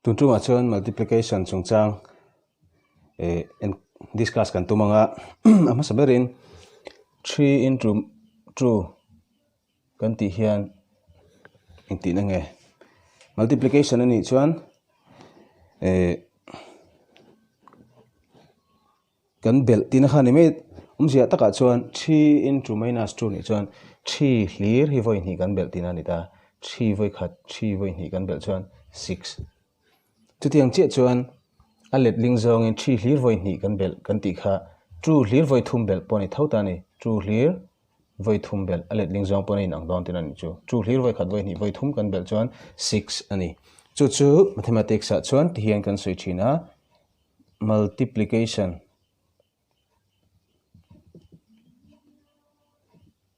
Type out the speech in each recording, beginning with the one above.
Tun tumah chuan multiplication chungchang eh discuss kan tum anga a hmasa berin three into two kan tih hian engtihna nge multiplication a nih chuan eh Kan belh tihna kha ni mai awmzia takah chuan three into minus two nih chuan three hlir hi vawi hnih kan belh tihna a ni ta. Three vawi khat, three vawi hnih kan belh chuan six. Chutiang chiah chuan a letling zawngin three hlir vawi hnih kan belh kan tih kha two hlir vawi thum belh pawh a ni tho ta a ni. Two hlir vawi thum belh a letling zawng pawh a inang dawn tihna a nih chu. Two hlir vawi khat vawi hnih vawi thum kan belh chuan six a ni. Chu chu mathematics ah chuan tihian kan sawi thin a. Multiplication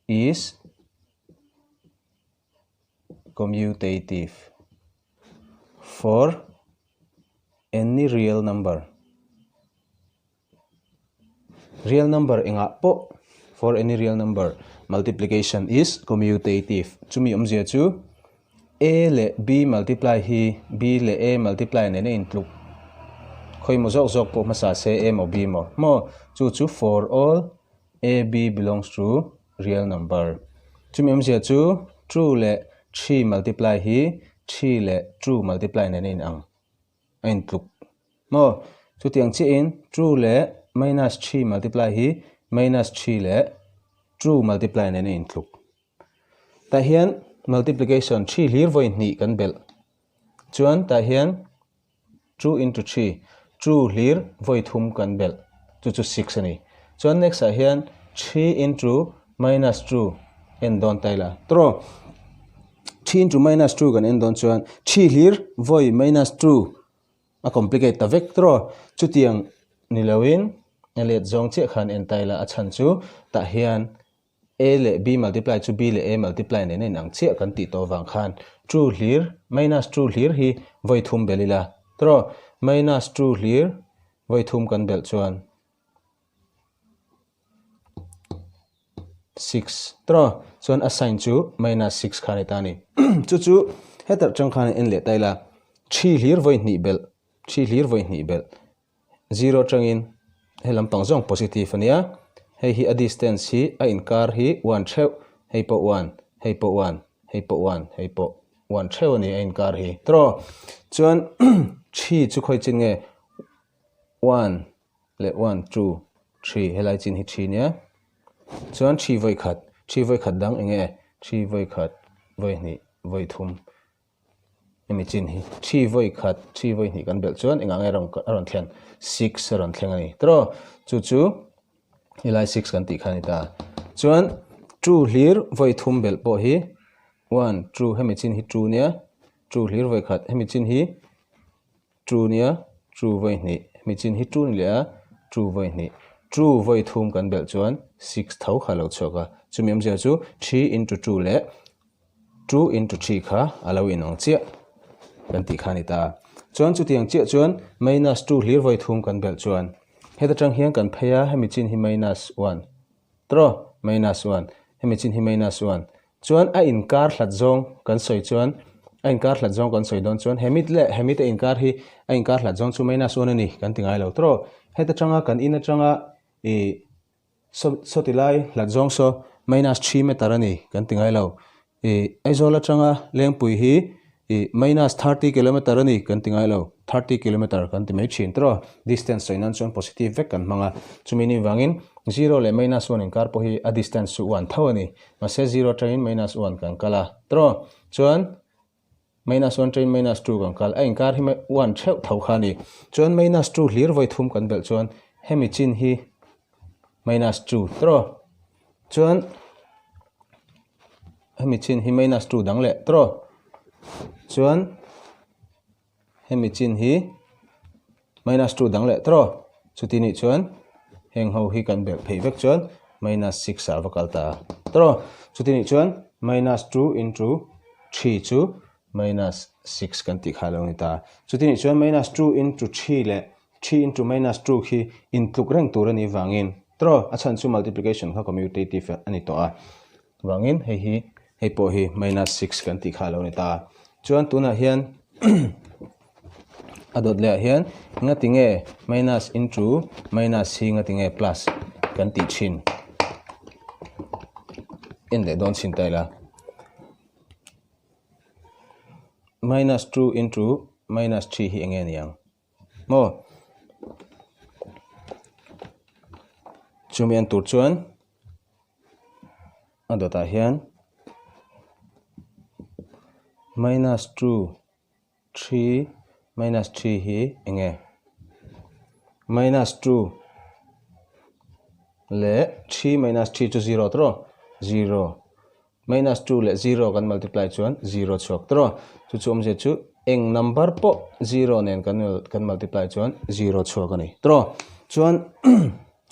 is commutative for any real number. Real number engah pawh for any real number multiplication is commutative. Chumi awmzia chu A leh B multiply hi B leh A multiply nen a intluk. Khawimaw zawk zawk pawh hmasa se A maw B maw maw chu chu for all A B belongs to real number. Chumi awmzia chu two leh three multiply hi three leh two multiply nen a inang a intluk maw. Chutiang chiahin two leh minus three multiply hi minus three leh two multiply nen a intluk. Tah hian multiplication three hlir vawi hnih kan belh chuan tah hian two into three two hlir vawi thum kan belh chu chu six a ni. Chuan next ah hian three into minus two en dawn ta ila tawh three into minus two kan en dawn chuan three hlir vawi minus two a complicate ta vek tawh chutiang ni loin a let zawng chiah khan en ta ila a chhan chu tah hian A leh B multiply chu B leh A multiply nen a inang chiah kan tih tawh vang khan two hlir minus two hlir hi vawi thum belh ila tawh minus two hlir vawi thum kan belh chuan six tawh chuan a sign chu minus six kha a ni ta a ni chu chu hetar atang khan en leh ta ila three hlir vawi hnih belh three hlir vawi hnih belh Zero atangin he lampang zawng positive a nia, hei hi a distance hi a inkar hi one theuh, hei pawh one, hei pawh one, hei pawh one, hei pawh one theuh a ni a inkar hi. Tawh chuan three chu khawi chin nge one leh one, two, three helai chin hi three nia, chuan three vawi khat, three vawi khat dang eng nge three vawi khat, vawi hnih, vawi thum. Hemi chin hi thi vawi khat thi vawi hnih kan belh chuan engah nge a rawn thlen six a rawn thleng a ni tawh chu chu helai six kan tih kha a ni ta chuan two hlir vawi thum belh pawh hi one two hemi chin hi two nia two hlir vawi khat hemi chin hi two nia two vawi hnih hemi chin hi two ni leh a two vawi hnih two vawi thum kan belh chuan six tho kha a lo chhuak a chumi awmzia chu three into two leh Two into three kha a lo inang chiah kan tih kha a ni ta. Chuan chutiang chiah chuan minus two hlir vawi thum kan belh chuan heta tang hian kan phei a, hemi chin hi minus one tawh minus one hemi chin hi minus one chuan a inkar hlat zawng kan sawi chuan a inkar hlat zawng kan sawi dawn chuan hemi leh hemi te inkar hi a inkar hlat zawng chu minus one a ni kan ti ngai lo tawh heta tanga kan in atanga ih Saw ti lai hlat zawng saw minus three meter a ni kan ti ngai lo. Ih Aizawl atanga Lengpui hi ih minus thirty kilometer a ni kan ti ngai lo. Thirty kilometer kan ti mai thin tawh. Distance sawi nan chuan positive vek kan hmang a. Chumi ni vangin zero leh minus one inkar pawh hi a distance chu one tho a ni. Mahse zero atangin minus one kan kal a tawh. Chuan Minus one train minus two kan kal a inkar hi one theuh tho kha a ni. Chuan minus two hlir vawi thum kan belh chuan hemi chin hi minus two tawh. Chuan hemi chin hi minus two dang leh tawh. Chuan hemi chin hi minus two dang leh tawh. Chuti nih chuan heng ho hi kan belh phei vek chuan minus six ah va kal ta tawh. Chuti nih chuan minus two into three chu minus six kan tih kha a lo ni ta. Chuti nih chuan minus two into three leh three into minus two khi intluk reng tur a nih vangin tawh a chhan chu multiplication kha commutative a ni tawh a vangin hei hi hei pawh hi minus six kan tih kha a lo ni ta. Chuan tunah hian. A dawt lehah hian ngati nge minus into minus hi ngati nge plus kan tih thin en leh dawn chhin ta ila. Minus 2 into minus 3 hi enge niang maw? Chumi an tur chuan a dawtah hian minus 2 3 minus 3 hi enge minus 2 leh 3 minus 3 chu 0 tawh 0 minus 2 leh 0 kan multiply chuan 0 chhuak tawh chu chu awmzia chu eng number pawh 0 nen kan kan multiply chuan 0 chhuak a ni tawh chuan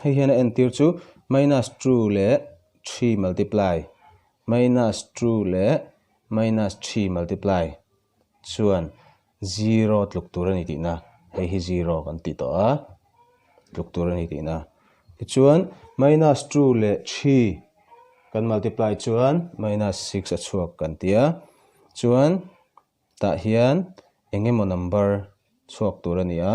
hei hian a entir chu minus 2 leh 3 multiply minus 2 leh minus 3 multiply chuan zero tluk tur a ni tihna, hei hi zero kan tih tawh a, tluk tur a ni tihna. Tichuan minus 2 leh 3 kan multiply chuan minus 6 a chhuak kan ti a, chuan tah hian eng emaw number chhuak tur a ni a,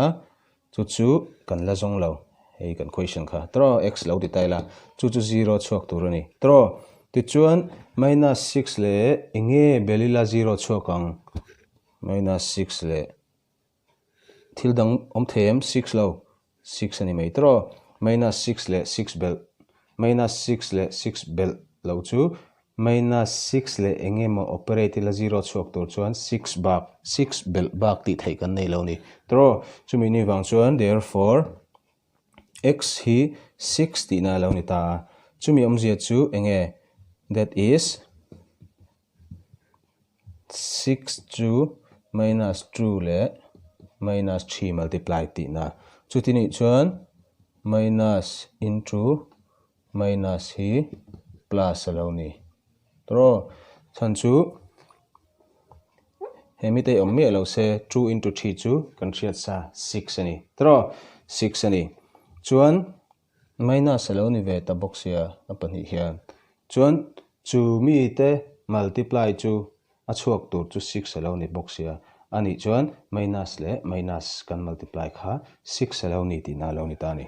chu chu kan la zawng lo, hei kan question kha tawh x lo ti ta ila, chu chu zero chhuak tur a ni tawh. Tichuan minus 6 leh eng nge bel ila zero chhuak ang, minus 6 leh thil dang awm thei em 6 lo, 6 a ni mai tawh, minus 6 leh 6 belh, minus 6 leh 6 belh lo chu Minus 6 leh eng emaw operate ila zero chhuak tur chuan 6 bak, 6 belh bak tih theih kan nei lo ni. Tawh, chumi ni vang chuan therefore x hi 6 tihna a lo ni ta a. Chumi awmzia chu eng nge? That is 6 chu minus 2 leh minus 3 multiply tihna. Chuti nih chuan minus into minus hi plus a lo ni tawh chhan chu he mite awm miah lo se 2 into 3 chu kan hriat sa 6 a ni tawh 6 a ni chuan minus a lo ni ve ta bawk sia a pahnih hian chuan chu mite multiply chu a chhuak tur chu 6 a lo ni bawk sia a nih chuan minus leh minus kan multiply kha 6 a lo ni tihna a lo ni ta a ni.